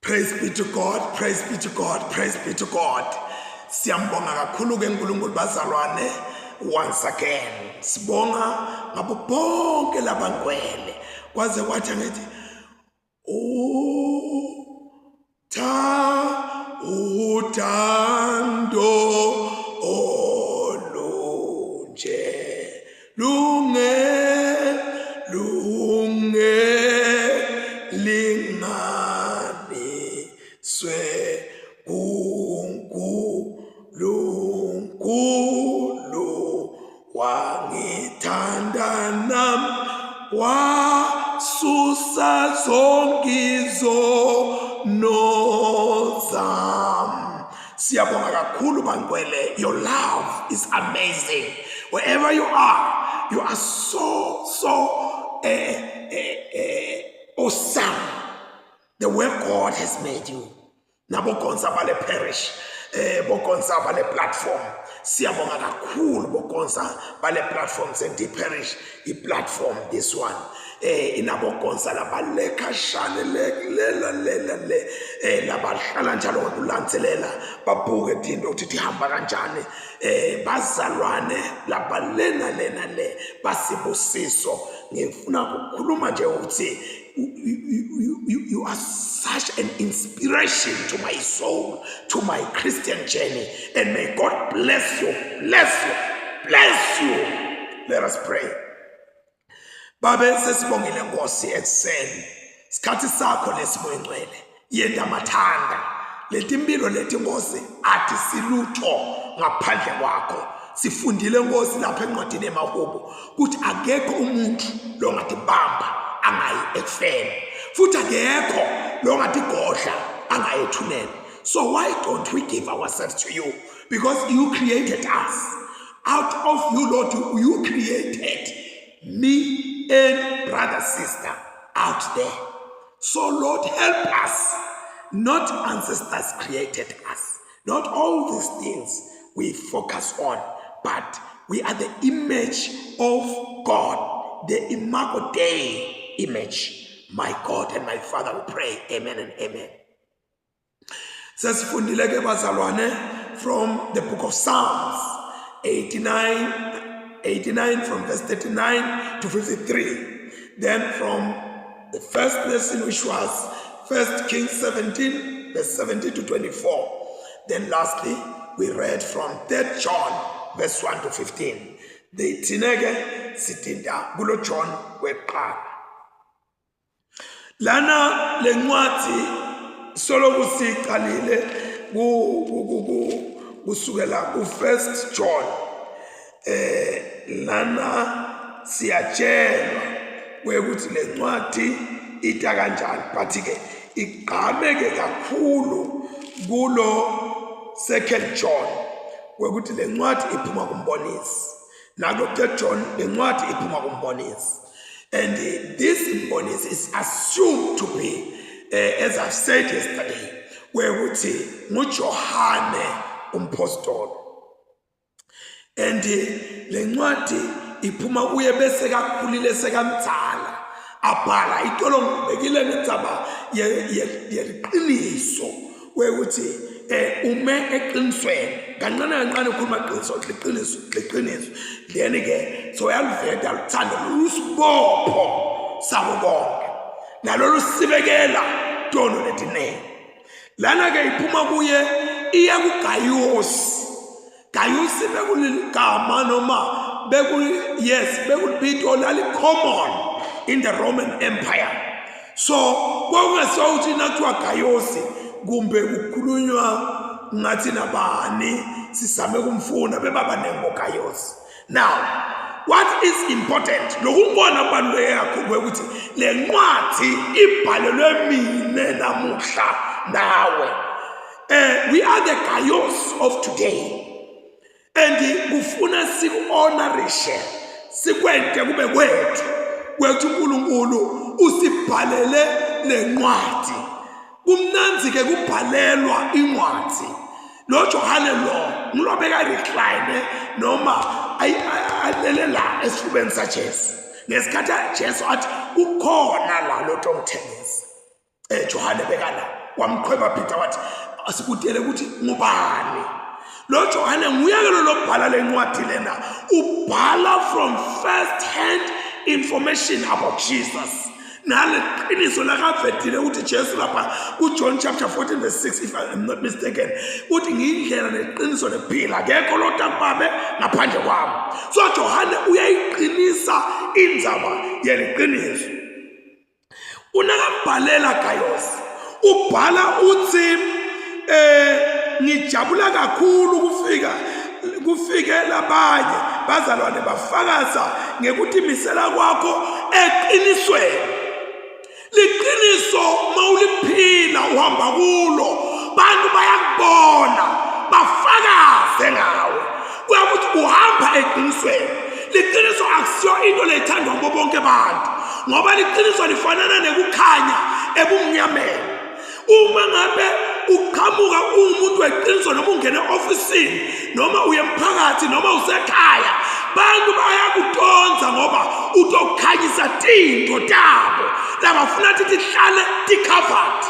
Praise be to God, praise be to God, praise be to God. Siyambonga kakhulu ke uNkulunkulu bazalwane once again. Sibonga ngabo bonke labangcwele. Kwaze kwathi ngithi utha uthando olunje lunge lunge linganiswe kuNkulunkulu wangithanda nam wasusa zonke izono zam. Siyabonga kakhulu bangcwele, your love is amazing. Wherever you are, you are so so awesome the way God has made you. Nabokonsa bale parish, bokonsa bale platform, siyabonga kakhulu bokonsa bale platform St Parish, i platform this one inabokonsa labalekashane le lela lela le labahlala njalo ngokulandzelela babuke tinto ukuthi tihamba kanjani, bazalwane labalena lena le basibusiso. Ngifuna ukukhuluma nje ukuthi you are such an inspiration to my soul, to my Christian journey, and may God bless you, bless you, bless you. Let us pray. Babe, sesibongile Nkosi ekuseni, sikhathi sakho lesi Moya Ngcwele, yenta mathanda letimpilo leti Nkosi athi silutho ngaphandle kwakho. Sifundile Nkosi lapha encwadini emahubo ukuthi akekho umuntu longathi bamba angayi ekufeni, futhi akekho longathi godla angayi ethuneni. So why don't we give ourselves to you? Because you created us. Out of you, Lord, you created me and brother, sister out there. So Lord, help us. Not ancestors created us. Not all these things we focus on, but we are the image of God, the Imago Dei image. My God and my Father, we pray. Amen and amen. Sesifundile ke bazalwane from the book of Psalms 89 from verse 39 to 53. Then from the first lesson, which was 1 Kings 17, verse 17 to 24. Then lastly, we read from 3 John, verse 1 to 15. The thineke sitinda kulo John weqala. Lana lencwadi soloku siqalile kusukela ku 1 John. Lana siyatshelwa ukuthi lencwadi ita kanjani, but ke igqame ke kakhulu kulo 2 John ukuthi lencwadi iphuma kumbonisi. Nakulo 3 John lencwadi iphuma kumbonisi. And this mbonisi is assumed to be, as I've said yesterday, ukuthi nguJohane umpostoli. And lencwadi iphuma kuye bese kakhulile sekamdzala, abhala itolo ngibekile ngendzaba yeliqiniso ukuthi ume eqinisweni kancane kancane ukhuluma iqiniso liqiniso liqiniso, then ke so yaluveta luthando lusibopho sabo bonke nalolu sibekela tono letiningi. Lana ke iphuma kuye iya kuGayusi. Gayusi bekuligama noma yes bekulibito lali common in the Roman Empire. So kwakungesiwa ukuthi nakuthiwa Gayusi kumbe kukhulunywa ngathi nabani sizame kumfuna bebaba nengo Gayusi. Now what is important, lokubona kubaluleke kakhulu ukuthi le ncwadi ibhalelwe mine namuhla nawe. We are the Gaius of today, and kufuna siku-honorishe sikwente kube kwethu kwethu uNkulunkulu usibhalele lencwadi. Kumnanzi ke kubhalelwa incwadi. Lo Johane lo ngilobeka recline noma alele la esifubeni saJesu ngesikhathi Jesu athi kukhona la lo tongithengisa. Johane beka la. Wamqhweba Peter wathi asikutele ukuthi ngubani lo Johane. Nguye ke lo lobhala lencwadi lena, ubhala from first hand information about Jesus nale qiniso lakavedile ukuthi Jesu lapha kuJohn chapter 14 verse 6, if I am not mistaken, uthi ngiyindlela neqiniso nephila, akekho lota kubabe ngaphandle kwami. So Johane uyayiqinisa indzaba yeliqiniso. Unakambhalela Gaius ubhala uthi ngijabula kakhulu kufika kufike labanye bazalwane bafakaza ngekutimisela kwakho eqinisweni. Liqiniso mawuliphila uhamba kulo, bantu bayakubona bafakaze ngawe, kuyakuthi uhamba eqinisweni. Liqiniso akusiyo into leyithandwa kubo bonke abantu, ngoba liqiniso lifanana nekukhanya ebumnyameni. Uma ngabe uqhamuka uwumuntu weqiniso, noma ungene e-ofisini, noma uye emphakathi, noma usekhaya, bantu bayakutonza ngoba utokhanyisa tinto tabo labafuna ukuthi tihlale ti-covered.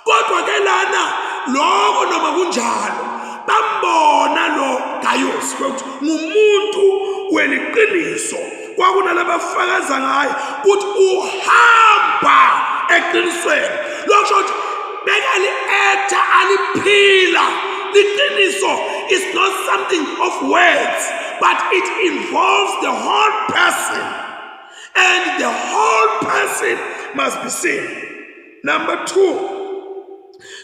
Kodwa ke lana lokho noma kunjalo bambona lo Gaius ukuthi ngumuntu weliqiniso. Kwakunalabafakaza ngaye ukuthi uhamba eqinisweni. Lokho ukuthi bekali-etha aliphila liqiniso is not something of words, but it involves the whole person, and the whole person must be seen. Number 2,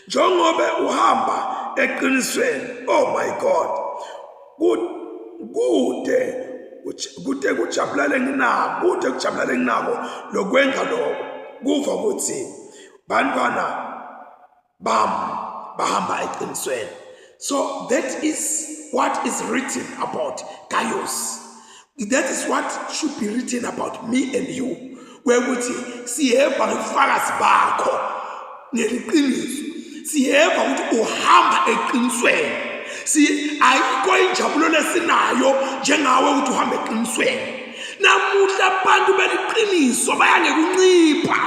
njengoba uhamba eqinisweni, oh my God, kude kude kujabulale nginako, kude kujabulale nginako lokwenza lokho, kuva ukuthi bantwana bami bahamba eqinisweni. So that is what is written about Gaius. That is what should be written about me and you, kwekuthi siyeva ngobufakazi bakho ngeliqiniso, siyeva ukuthi uhamba eqinisweni. Si ayikho injabulo lesinayo njengawe ukuthi uhambe eqinisweni. Namuhla abantu beliqiniso bayangekuncipha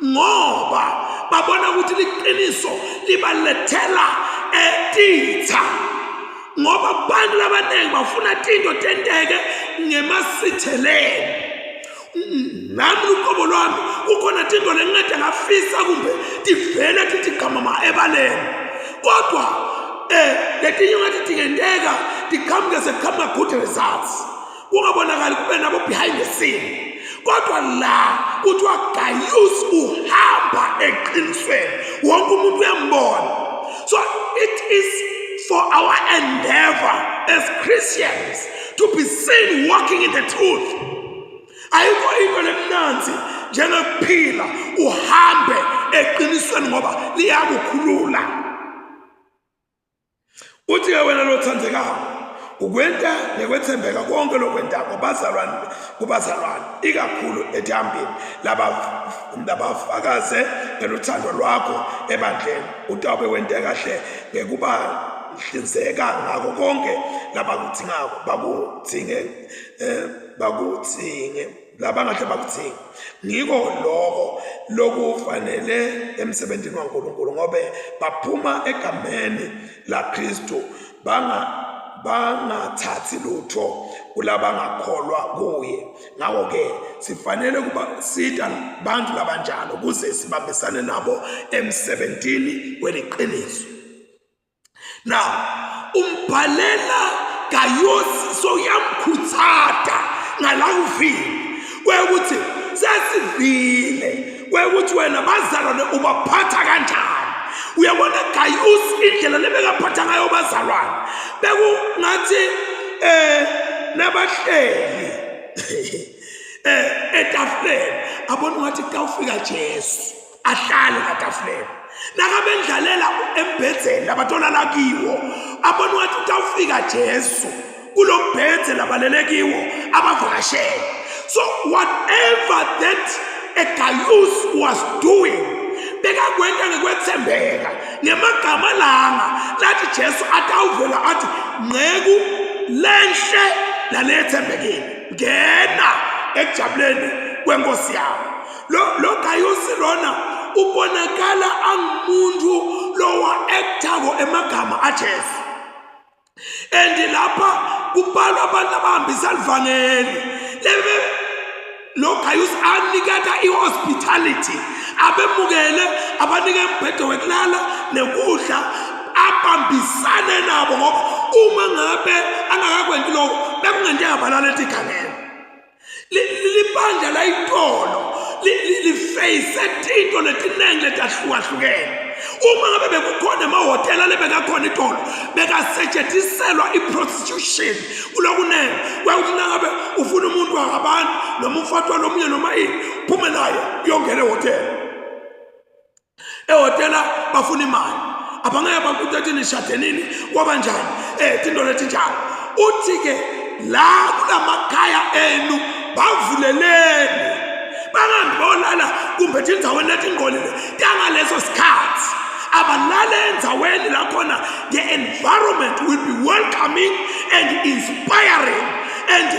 ngoba babona ukuthi liqiniso libalethela etitha, ngoba abantu labaningi bafuna tinto tenteke ngemasitheleni. Nami luqobo lwami kukhona tinto lengincede ngafisa kumbe tivele tithi qhamama ebaleni, kodwa letinye ngathi tingenteka tiqhamuke sekuqhamuka good results, kungabonakali kube nabo behind the scene. Kodwa la kuthiwa Gaius uhamba eqinisweni, wonke umuntu uyambona. So it is for our endeavor as Christians to be seen walking in the truth. Ayikho into lemnanzi njengekuphila uhambe eqinisweni, ngoba liyakukhulula. Uthi ke wena lothandekayo ukwenta ngekwethembeka konke lokwentako bazalwane kubazalwane, ikakhulu ethambeni labafakaze ngeluthando lwakho ebandleni, utawube wente kahle ngekuba hlinzeka ngako konke labakudzingako bakudzinge bakudzinge labangahle bakudzinge. Ngiko lokho lokufanele emsebenzini waNkulunkulu, ngobe baphuma egameni laKristu bangathathi lutho kulabangakholwa kuye. Ngakho-ke sifanele kuba sita bantu labanjalo kuze sibambisane nabo emsebenzini weliqiniso. Now umbhalela Gayusi, so uyamkhuthata ngalakuvile kwekuthi sesivile kwekuthi wena bazalwane ubaphatha kanjani. Uyabona Gayusi indlela lebekaphatha ngayo bazalwane, bekungathi nabahleli etafuleni abona ngathi kawufika Jesu ahlale katafuleni, nakabendlalela embhedzeni labatolala kiwo abona ngathi utawufika Jesu kulo mbhedze labalele kiwo abavakashele. So whatever that Gaius was doing, bekakwenta ngekwethembeka, ngemagama langa lathi Jesu atawuvela athi, nceku lenhle nalethembekile, ngena ekujabuleni kwenkosi yakho. Lo Gaius lona Ubonakala angumuntu lowa actako emagama aJesu. And lapha kubalwa abantu abahambisa livangeli. Lebe lo Gaius aniketa i-hospitality abemukele abanike umbhedo wekulala nekudla abambisane nabo ngoba uma ngabe angakakwenti lokho bekungenteka balale etigangeni. Libandla layitolo lifeyise tinto letiningi letahlukahlukene. Uma ngabe bekukhona emahhotela lebekakhona itolo bekasetshentiselwa i-prostitution kulokunene kwakuthi nangabe ufuna umuntu wakabantu noma umfati walomunye noma ini phume naye uyongena ehhotela. Ehhotela bafuna imali, abangeke bakuthi athi nishade nini kwabanjani tinto letinjalo. Uthi-ke la kulamakhaya enu bavuleleni bangahambi bolala kumbe tindzaweni letingcolile tangaleso sikhathi. Abalale endzaweni la khona the environment will be welcoming and inspiring and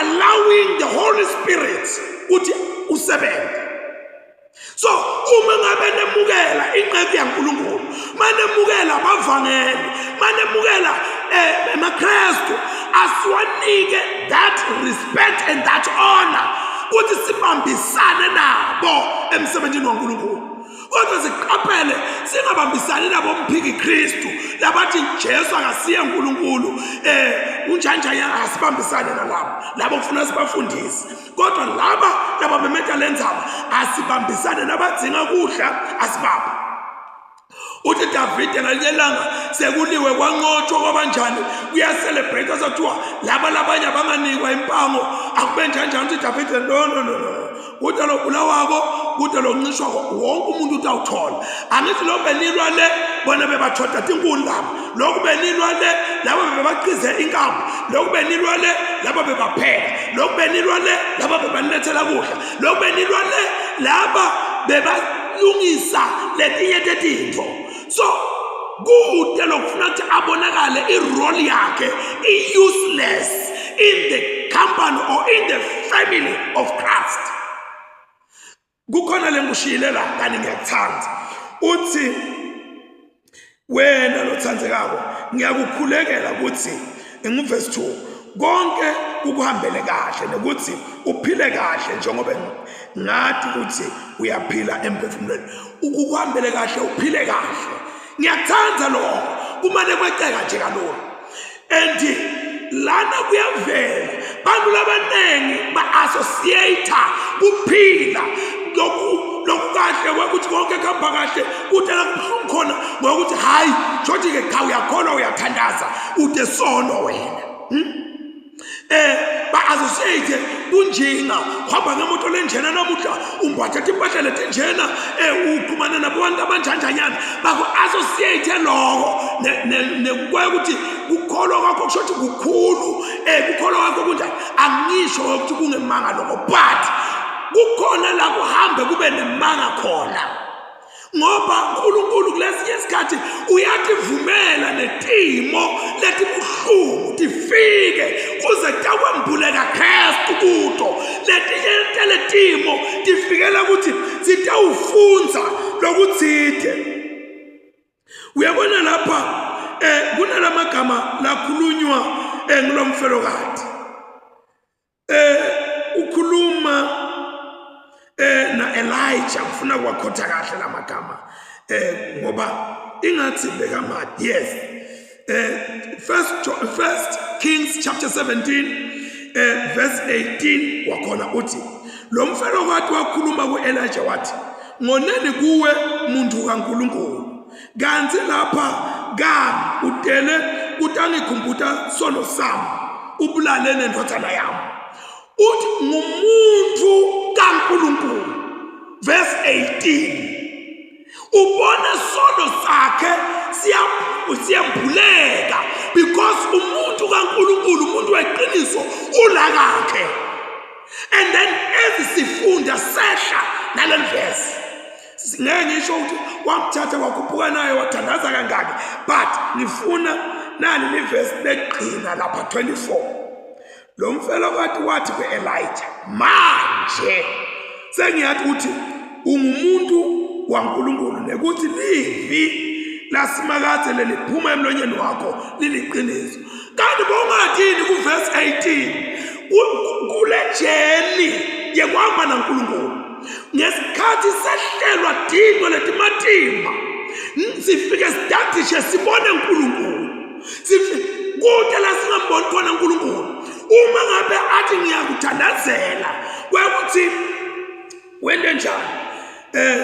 allowing the Holy Spirit ukuthi usebenze. So uma ngabe nemukela inceku yaNkulunkulu, manemukela abavangeli, manemukela emaKristu, asiwanike that respect and that honor ukuthi sibambisane nabo emsebenzini waNkulunkulu. Kodwa siqaphele singabambisani nabo mphiki Kristu labathi Jesu akasiye uNkulunkulu, unjanjanya, asibambisane nalabo. Labo kufuna sibafundise. Kodwa laba labamemeta le ndzaba asibambisane nabadzinga kudla asibaphe. Uthi Davide ngalinye ilanga sekuliwe kwanqotshwa kwabanjani kuyacelebrate sekuthiwa laba labanye abanganikwa impango akube njanjani. Uthi Davide no no no no, kude lobulawako kude loncishwako wonke umuntu utawuthola. Angithi lo benilwa le bona bebachoda tinkuni laba, lokhu benilwa le laba bebachize inkambu, lokhu benilwa le laba bebapheka, lokhu benilwa le laba bebanilethela kudla, lokhu benilwa le laba bebalungisa letinye tetintfo. So kude lokufuna ukuthi abonakale i-role yakhe i-useless in the company or in the family of Christ. Kukhona lengikushiyile la kani ngiyakuthanda. Uthi wena lothandekako ngiyakukhulekela ukuthi nguvesi 2 konke kukuhambele kahle nokuthi uphile kahle njengoba ngathi ukuthi uyaphila emphefumulweni. Ukukuhambele kahle uphile kahle. Ngiyakuthanda lokho kumane kweceka nje kalula. And lana kuyavela bantu labaningi ba-associate kuphila lokukahle kwekuthi konke kuhamba kahle kude la kubuhlungu khona ngokuthi hhayi shothi-ke cha uyakholwa uyathandaza ude sono wena. Ba-associate kunjinga uhamba ngemoto lenjena namuhla umbatha timpahla letinjena uxhumana nabantu abanjanjanyana baku-associate lokho nekukwaya ukuthi kukholwa kwakho kusho ukuthi kukhulu kukholwa kwakho kunjani. Angisho ukuthi kungemanga lokho, but kukhona la kuhambe kube nemanga khona ngoba uNkulunkulu kulesinye isikhathi uyativumela netimo letibuhlungu tifike kuze takwembuleka Kristu kuto. Letinye teletimo tifikela ukuthi sitawufundza lokutsite. Uyabona lapha kunalamagama lakhulunywa ngulomfelokati. Ukhuluma na Elijah ufuna kwakhotha kahle lamagama ngoba ingathi bekamadi. Yes, First Kings chapter 17 verse 18 wakhona uthi lo mfelokati wakhuluma ku-Elijah wathi ngoneni kuwe muntu kaNkulunkulu kanti lapha kami utele kutangikhumbuta sono sami ubulale nendodana yami. Uthi ngumuntu kaNkulunkulu. Verse 18 ubona sono sakhe siyambuleka because umuntu kaNkulunkulu umuntu weqiniso ulakakhe. And then ezisifunda sehla naleli verse ngeke ngisho ukuthi wamthatha wakhuphuka naye wathandaza kangaki, but ngifuna nali livesi legcina lapha 24. Lo mfelokati wathi ku-Elijah, manje sengiyathi ukuthi ungumuntu waNkulunkulu nekuthi livi lasimakadze leliphuma emlonyeni wakho liliqiniso. Kanti bongathini kuverse 18 kule journey yekuhamba naNkulunkulu ngesikhathi sehlelwa tinto letimatima sifike sidadishe sibone uNkulunkulu kude la singamboni khona uNkulunkulu uma ngabe athi ngiyakuthandazela kwekuthi wente njani eh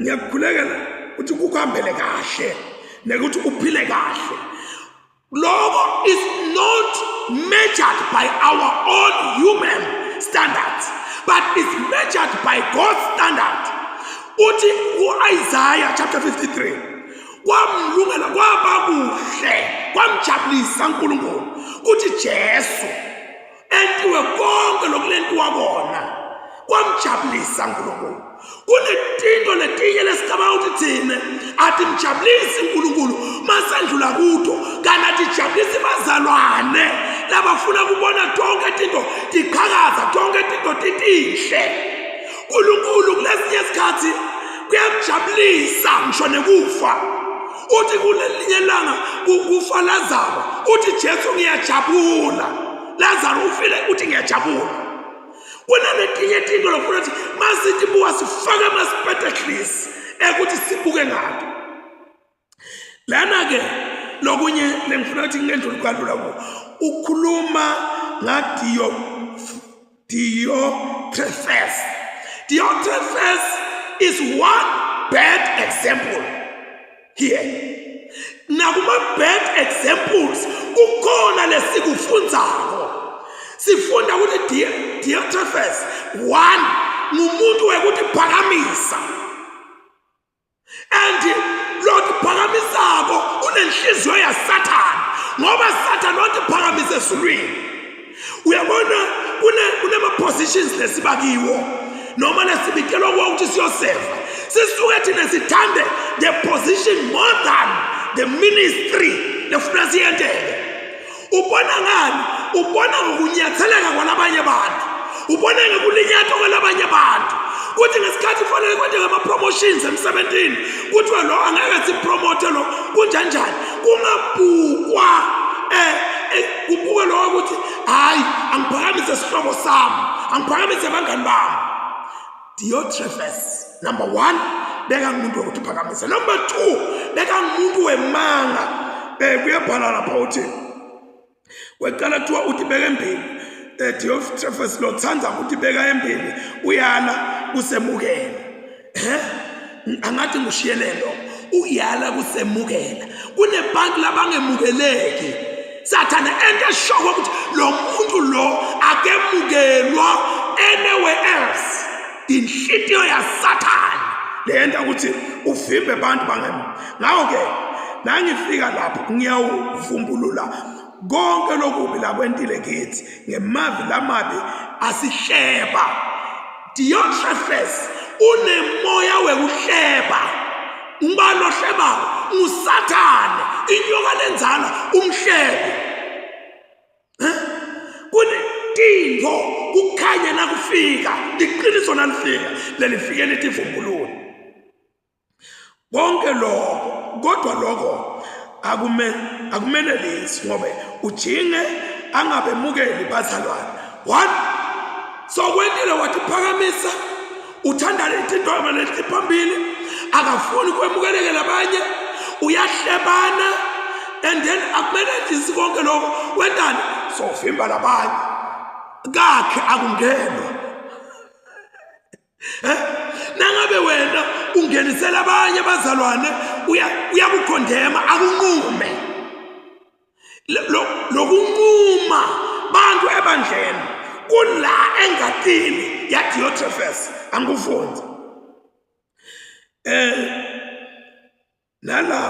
ngiyakukhulekela ukuthi kukuhambele kahle nekuthi uphile kahle. Lokho is not measured by our own human standards, but is measured by God's standard. Uthi ku-Isaiah chapter 53, kwamlungela kwaba kuhle, kwamjabulisa uNkulunkulu ukuthi Jesu entiwe konke lokulentiwa kona kwamjabulisa uNkulunkulu. Kunetinto letinye lesicabanga ukuthi thina atimjabulisi uNkulunkulu masendlula kuto, kanti atijabulisi bazalwane labafuna kubona tonke tinto tiqhakaza, tonke tinto titinhle. uNkulunkulu kulesinye isikhathi kuyamjabulisa ngisho nekufa. Uthi kulelinye ilanga kufa Lazaro, uthi Jesu ngiyajabula. Lazaro ufile, uthi ngiyajabula. Kunaletinye tinto lofuna ukuthi masithi buka sifake ama-spectacles ekuthi sibuke ngato. Lana ke lokunye lengifuna ukuthi ngendlula ukwandlula ku ukhuluma ngaDio Diotrephes. Diotrephes is one bad example here. Nakuma bad examples kukhona lesikufundzako. Sifunda ukuthi Diotrephes one ngumuntu wekuthi phakamisa. And lotiphakamisako unenhliziyo yaSathane, ngoba Sathane watiphakamisa ezulwini. Uyabona kunema-positions lesibakiwo noma lesibikelwa kuwo ukuthi siyoseva, sisuke thina sithande the position more than the ministry lefuna siyenteke. Ubona ngani? Ubona ngokunyatheleka kwalabanye abantu, ubona ngokulinyatwa kwalabanye abantu. Kuthi ngesikhathi kufanele kwenzeke ama-promotions emsebenzini, kuthiwa lo angeke sipromote lo, kunjanjani, kungabukwa kubukwe lo ukuthi hhayi, angiphakamise isihlobo sami, angiphakamise abangani bami. Diotrephes number 1 bekangumuntu wokutiphakamisa, number 2 bekangumuntu wemanga. Kuyabhala lapha uthi wecala kuthiwa utibeka embili. Diotrephes lothanda ukutibeka embili uyala kusemukela. Angathi ngushiyele lo uyala kusemukela. Kunebantu labangemukeleki. Sathane ento eshoko ukuthi lo muntu lo akemukelwa anywhere else. Inhlitiyo yaSathane leyenta ukuthi uvimbe abantu bangem. Ngakho-ke nangifika lapho ngiyawuvumbulula konke lokubi lakwentile kithi ngemavi lamabi asihleba. Diotrephes unemoya wekuhleba. Ngubani ohlebako? Ngusathane, inyoka lenzala, umhlebe. Kunetinto kukhanya nakufika, liqiniso nalifika, lelifike litivumbulule. Konke lokho, kodwa lokho akumenelisi ngoba ujinge angabemukeli bazalwane. One, so kwentile wathi phakamisa, uthanda letinto leti phambili, akafuni kwemukeleke labanye, uyahlebana, and then akumenelisi konke lokho. Wentani? So vimba labanye kakhe akungenwa. Nangabe wena ungenisela abanye abazalwane, uyakukhondema, akunqume. Lokunquma bantu ebandleni kula engatini yaDiotrephes angikufundi. Nala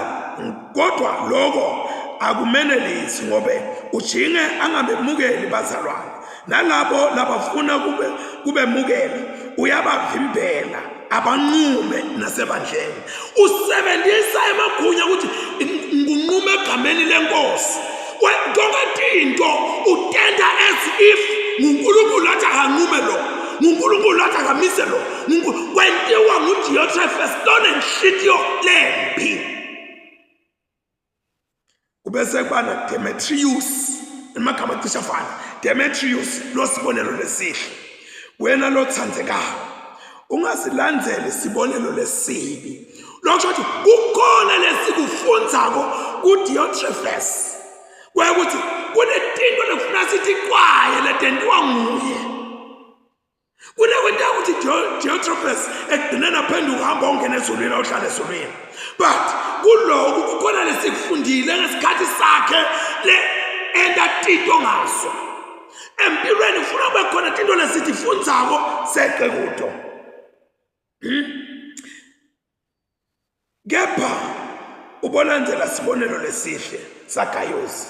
kodwa lokho akumenelisi ngobe ujinge angabemukeli bazalwane, nalabo labafuna kube kubemukela uyabavimbela abanqume nasebandleni. Usebenzisa emagunya ukuthi ngunqume egameni lenkosi. Konke tinto utenta as if nguNkulunkulu athi akanqume lo. nguNkulunkulu athi akamise lo kwentiwa nguDiotrephes lonenhlitiyo lembi. Kubese kuba na Demetrius, emagama acishe afana. Demetrius losibonelo lesihle, wena lothandzekako, ungasilandzeli sibonelo lesibi. Lokho ukuthi kukhona lesikufundzako kuDiotrephes, kwekuthi kunetinto lekufuna sithi kwaye letentiwa nguye. Kunekwenteka ukuthi Diotrephes ekugcineni aphenduka uhamba ongena ezulwini, awuhlala ezulwini, but kuloku kukhona lesikufundile ngesikhathi sakhe le enta tinto ngaso empilweni. Kufuna kube khona tinto lesitifundzako seqe kuto. Kepha ubolandzela sibonelo lesihle saGayosi,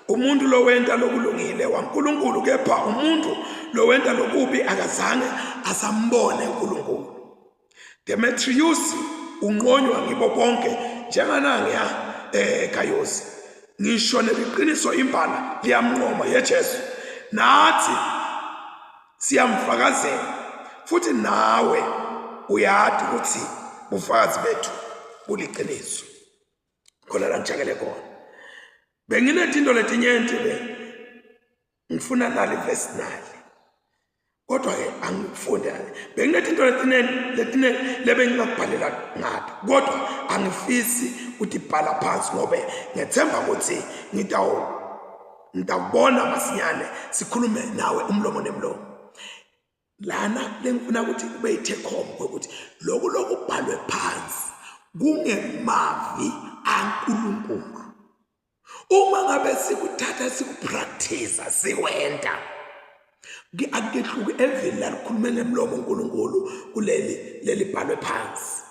umuntu lowenta lokulungile waNkulunkulu, kepha umuntu lowenta lokubi akazange asambone uNkulunkulu. Demetriyusi unqonywa ngibo bonke njenganangiya Gayosi, ngisho neliqiniso imbala liyamnqoma yeJesu. Nathi siyamfakazela futhi nawe uyati ukuthi bufakazi bethu buliqiniso. Khona la ngijakele khona, benginetinto letinyenti be ngifuna nali verse nali, kodwa-ke angikufunde nale. Benginetinto letineni lebengingakubhalela ngato, kodwa angifisi kutibhala phansi ngobe ngethemba ukuthi ngitawu ngitawubona masinyane sikhulume nawe umlomo nemlomo. Lana lengifuna ukuthi kube yi-take home kwekuthi loku lokubhalwe phansi kungemavi aNkulunkulu. Uma ngabe sikuthatha sikupractice sikwenta, akukehluki evini lalikhulume ngemlomo uNkulunkulu kuleli lelibhalwe phansi.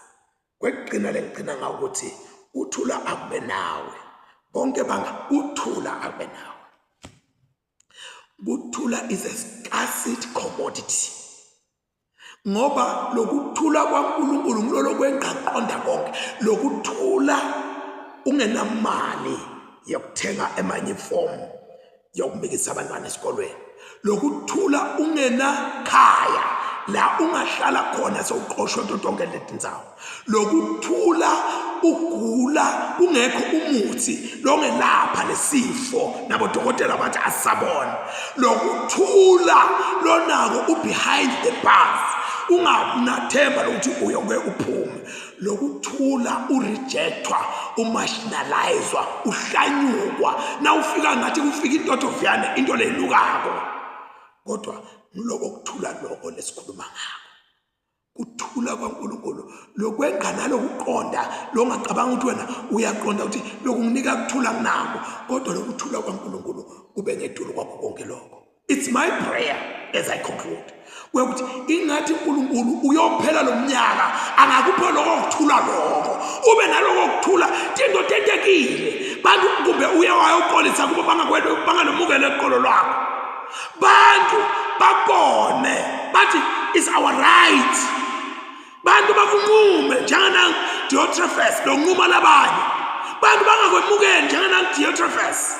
Kwekugcina lengigcina ngawo ukuthi uthula akube nawe. Bonke banga uthula akube nawe. Kuthula is a scarcity commodity, ngoba lokuthula kwaNkulunkulu ngilolo kwengqaqonda konke. Lokuthula ungenamali yokuthenga emanye ifomu yokumikisa abantwana esikolweni, lokuthula ungenakhaya la ungahlala khona sewuqoshwe kuto tonke letindzawo, lokuthula ugula kungekho umuthi longelapha lesifo nabodokotela bathi asabona, lokuthula lonako ubehind the bars ungabunathemba lokuthi uyoke uphume, lokuthula urejectwa, umarginalizwa, uhlanyukwa nawufika ngathi kufika intotovyane, into leyinukako, kodwa ngiloko kuthula loko lesikhuluma ngako, kuthula kwaNkulunkulu lokwenga nalokuqonda longacabanga ukuthi wena uyaqonda ukuthi lokunginika kuthula kunako, kodwa lokuthula kwaNkulunkulu kube ngedulu kwakho konke lokho. It's my prayer as I conclude kwekuthi ingathi uNkulunkulu uyophela lo mnyaka angakupha lokho kuthula, lokho ube naloko kuthula tinto tentekile bantu kumbe uye wayoxolisa kubo bangalomukele eqolo lwakho, bantu babone bathi is our right, bantu bakunqume njenganang Diotrephes lonquma labanye, bantu bangakwemukeli njenganang Diotrephes,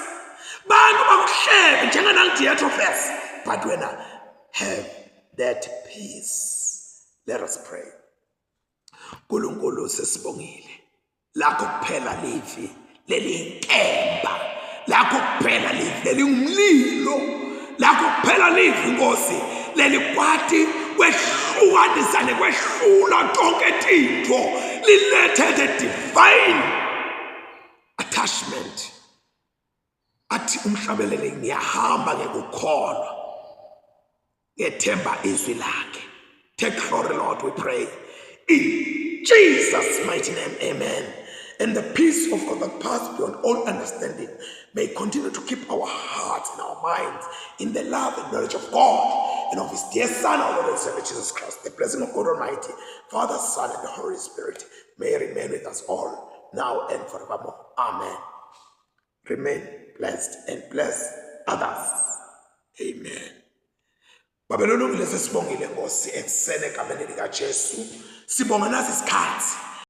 bantu bakuhlebe njenganang Diotrephes, but wena have that peace. Let us pray. Nkulunkulu, sesibongile lakho kuphela livi leliyinkemba, lakho kuphela livi lelingumlilo, lakho kuphela livi Nkosi lelikwati kwehlukanisa nekwehlula tonke tintfo, lilethe the divine attachment. Athi umhlabeleli, ngiyahamba ngekukholwa, ngethemba izwi lakhe. Take glory, Lord, we pray in Jesus' mighty name, amen. And the peace of God that passes beyond all understanding may continue to keep our hearts and our minds in the love and knowledge of God and of his dear Son, our Lord and Savior Jesus Christ. The blessing of God Almighty, Father, Son, and the Holy Spirit may remain with us all now and forevermore. Amen. Remain blessed and bless others. Amen. Babe lolungile, sesibongile Nkosi ekuseni egameni likaJesu. Sibonga nasi isikhathi.